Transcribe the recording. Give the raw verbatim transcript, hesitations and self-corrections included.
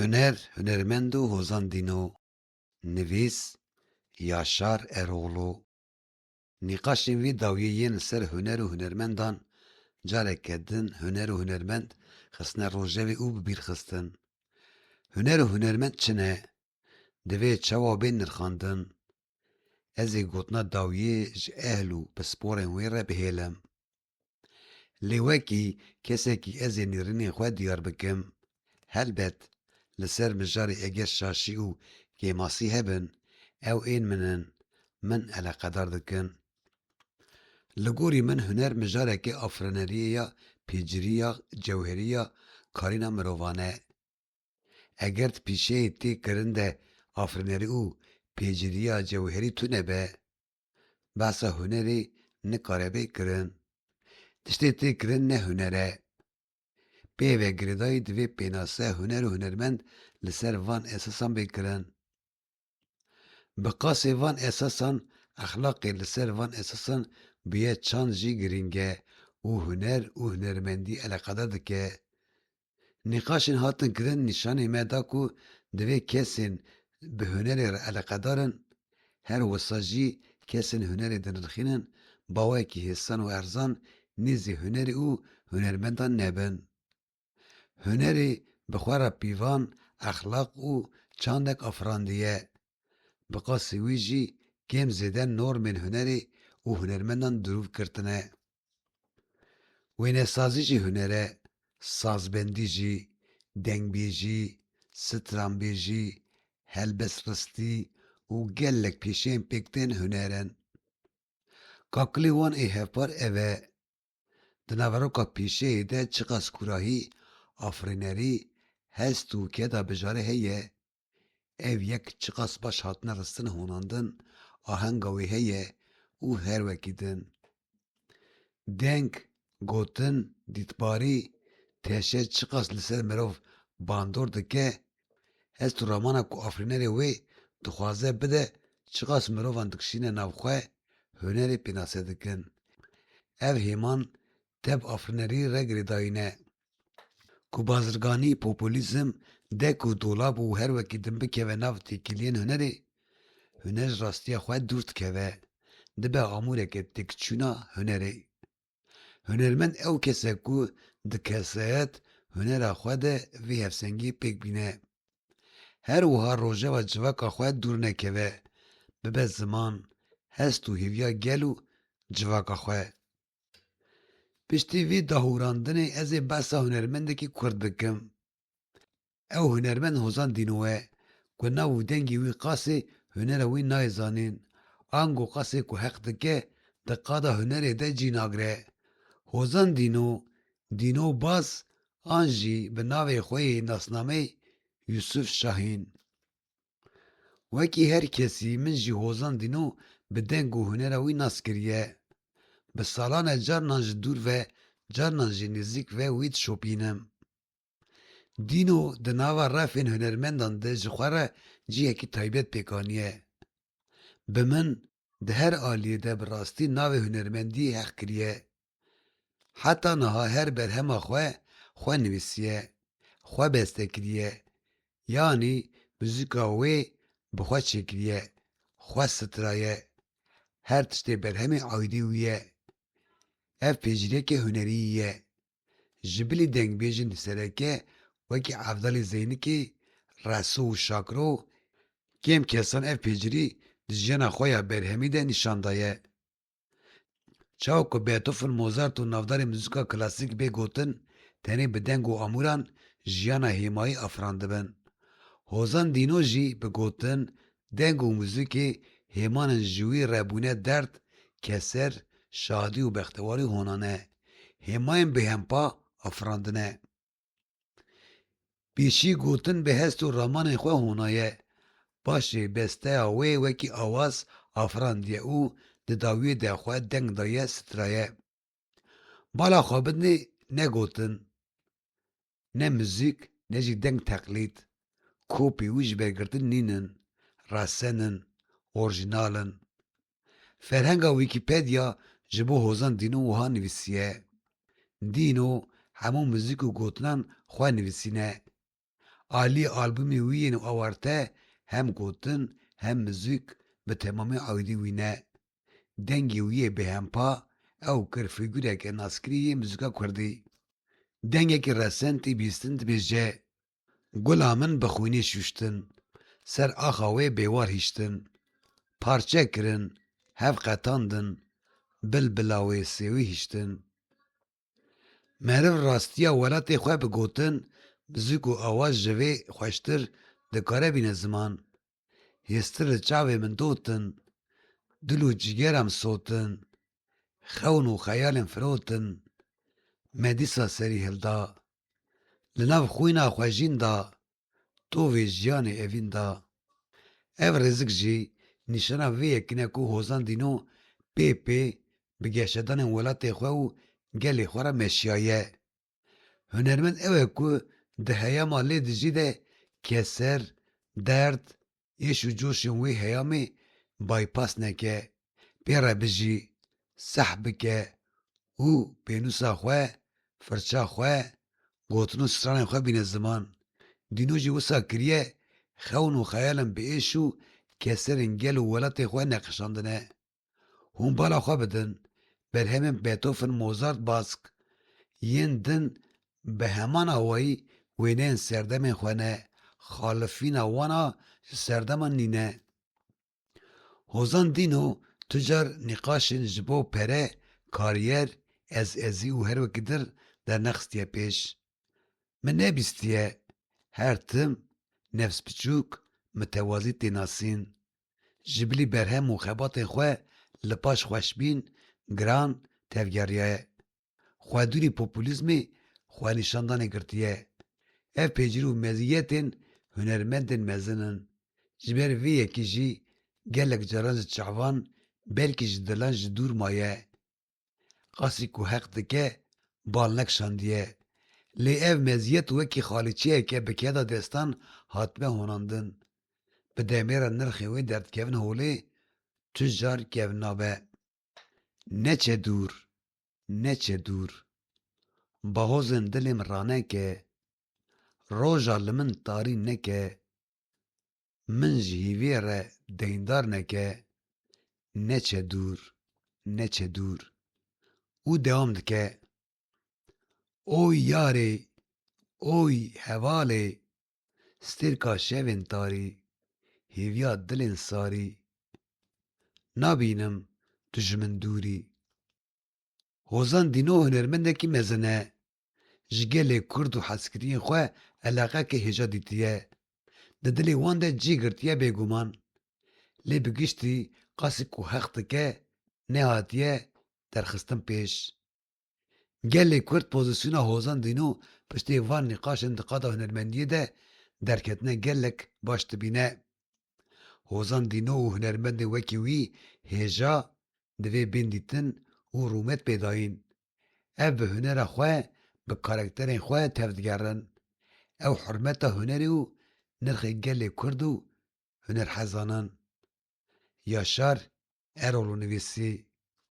Huner, hunermend û Hozan Dîno. Nivîs, Yaşar Eroğlu. Nîqaşên vî dawiyê yên li ser huner û hunermendan careke din huner û hunermend xistine rojevê û bi bîr xistin. Huner û hunermend çi ne? Divê çawa bên nirxandin? Ez ê gotina dawiyê ji ehl û pisporên wê re bihêlim. Lê wekî kesekî ez ê nêrînên xwe diyar bikim. Helbet, li ser mijarê eger şaşî û kêmasî hebin, ew ên min in, min eleqedar dikin. Li gorî min huner mijareke afirineriyê ya pêciriya cewherî ya karîna mirovan e. Eger di pîşeyê tê kirin de afirinerî û pêciriya cewherî tune be, behsa hunerê nikare bê kirin. Tiştê tê kirin ne huner e. Pê ve girêdayî divê pênase huner û hunermend li ser van esasan bê kirin. Bi qasê van esasan, exlaqê li ser van esasan bûye çand jî girîng e û huner û hunermendî eleqedar dike. Nîqaşên hatin kirin nîşanê me da ku divê kesên bi hunerê re eleqedar in, her wisa jî kesên hunerê dinirxînin, bawekî hêsan û erzan nêzî hunerê û hunermendan nebin. Hunerê bi xwe re pîvan, exlaq û çandek afirandiye. Bi qasî wî jî kêm zêde normên hunerê û hunermendan dirûv girtine. Wênesazî jî huner e, sazbendî jî, dengbêjî, stranbêjî, helbestristî û gelek pêşeyên pêk tên huner in. Kakilê wan ê hevpar ev e. Di naveroka pêşeyê de çiqas kûrahî, afirînerî, hest û keda bijarê heye, ev yek çiqas baş hatine ristin honandin, ahenga wê heye û her wekî din. Deng, gotin, dîtbarî, teşe çiqas li ser mirov bandor dike, hest û ramana ku afirînerê wê dixwaze bide, çiqas mirovan dikişîne nav xwe, hunerê pênase dikin. Ev hêman teb afirînerî re girêdayî ne. Ku bazirganî, populîzm, dek û dolab û her wekî din bikeve nav têkiliyên hunerê, huner ji rastiya xwe dûr dikeve, dibe amûreke têkçûna hunerê. Hunermend ew kes e ku di kesayet hunera xwe de vê hevsengiyê pêk bîne. Her wiha rojeva civaka xwe dûr nekeve, bibe ziman, hest û hêviya gel û civaka xwe. Piştî vî dahûrandinê ez ê behsa hunermendekî kurd bikim. Ew hunermend Hozan Dîno ye, ku nav û dengê wî qasê hunera wî nayê zanîn. Ango qasê ku heq dike, di qada hunerê de cî nagire. Hozan Dîno, Dîno Baz, an jî bi navê xwe yê nasnameyê Yusuf Şahîn. Wekî her kesî min jî Hozan Dîno bi deng û hunera wî nas kiriye. Bi salan e carnan ji dûr ve, carnan jî nêzîk ve wî dişopînim. Dîno di nava refên hunermendan de ji xwe re cihekî taybet pêk aniye. Bi min di her aliyê de bi rastî navê hunermendî heq kiriye. Heta niha her berhema xwe, xwe nivîsiye, xwe beste kiriye. Yanî muzîka wê bi xwe çêkiriye, xwe stiraye. Her tiştê berhemê aîdî wî ye. Ev pêcîriyeke hunerî ye. Ji bilî dengbêjên sereke wekî Evdalê Zeynikê, Reso û Şakro, kêm kesan ev pêcîrî di jiyana xwe ya berhemî de nîşan daye. Çawa ku Beethoven, Mozart û navdarên muzîka klasîk bê gotin, tenê bi deng û amûran jiyana hêmayî afirandibin. Hozan Dîno jî bi gotin, deng û muzîkê hêman in ji wî re bûne derd, keser, şadî û bextewarî hona ne. Hêmayên bêhempa afirandine. Pêşî gotin bi hest û ramanên xwe honaye. Paşê besteya wê wekî awaz afirandiye û di dawiyê de xwe deng daye, stiraye. Bala xwe bidinê ne gotin, ne muzîk, ne jî deng teqlîd. Kopî wî ji ber girtin nînin, resen in, orjînal in. Ferhenga Wîkîpedya ji bo Hozan Dîno wiha nivîsiye: Dîno hemû muzîk û gotinan xwe nivîsîne. Alî albûmê wî yên awarte hem gotin hem muzîk bi temamî aîdî wî ne. Dengê wî yê bêhempa ew kir fîgureke naskirî yê muzîka kurdî. Dengekî resentî bîstin dibêje: Gula min bi xwînê şûştin, ser axa wê bêwar hiştin, parçe kirin, hev qetandin, bilbila wê sêwî hiştin. Meriv rastiya welatê xwe bi gotin, muzîk û awaz ji vê xweştir dikare bîne ziman. Hêstir li çavê min dotin, dil û cîgeram sotin, xewn û xeyalên firotin, me dîsa serî hilda. Li nav xwîna xwe jîn da, tovê jiyanê evîn da. Ev rêzik jî nîşana vê yekî ne ku Hozan Dîno pê pê bi geşedanên welatê xwe û gelê xwe re meşiyaye. Hunermend ew e ku di heyama lê dijî de keser, derd, êş û coşên wê heyamê bypass neke, pê re bijî, seh bike û pênûsa xwe, firça xwe, gotin û stranên xwe bîne ziman. Dîno jî wisa kiriye, xewn û xeyalên bi êş û keserên gel û welatê xwe neqişandine. Hûn bala xwe bidin, berhemên Beethoven, Mozart, Bask yên din bi heman awayî wêneyên serdemên xwe ne, xalifîna wan a ji serdeman nîne. Hozan Dîno tu car nîqaşên ji bo pere, kariyer, ez-ezî û her wekî dir dernexistiye pêş. Min nebîstiye, her tim nefsbiçûk, mitewazî tê nasîn. Ji bilî berhem û xebatên xwe li paş xweşbîn, giran, tevgeriyaye. Xwedûrî populîzmê xwenîşandanê girtiye. Ev pêcîr û meziyetên hunermendên mezin in. Ji ber vê yekê jî gelek caran ji çavan, belkî ji dilan ji dûr maye. Qasî ku heq dike, bal nekişandiye. Lê ev meziyet wekî xalîçeyeke bi keda destan hatime honandin. Bi demê re nirxê wê derdikevin holê, tu car kevn nabe. Neçe dûr, neçe dûr. Bahozên dilê min raneke, roja li min tarî neke, min ji hîvê re deyndar neke, neçe dûr, neçe dûr. Û dewam dike: Oy yarê, oy hevalê, stêrka şevên tarî, hêviya dilên sarî. Nabînim tu ji min dûrî. Hozan Dîno hunermendekî mezin e. Ji gelê kurd û hezkiriyên xwe eleqeke hêja dîtiye. Di dilê wan de cî girtiye bêguman. Lê bi giştî qasî ku heq dike, nehatiye derxistin pêş. Gelê kurd pozîsyona Hozan Dîno piştê van nîqaşên di qada hunermendiyê de derketine gelek baş dibîne. Hozan Dîno û hunermendên wekî wî hêja divê bên dîtin û rûmet pê dayîn. Ev bi hunera xwe, bi karakterên xwe tevdigerin. Ew hurmeta hunerê û nirxê gelê kurd û hunerhezan in. Yaşar Erolû nivîsî.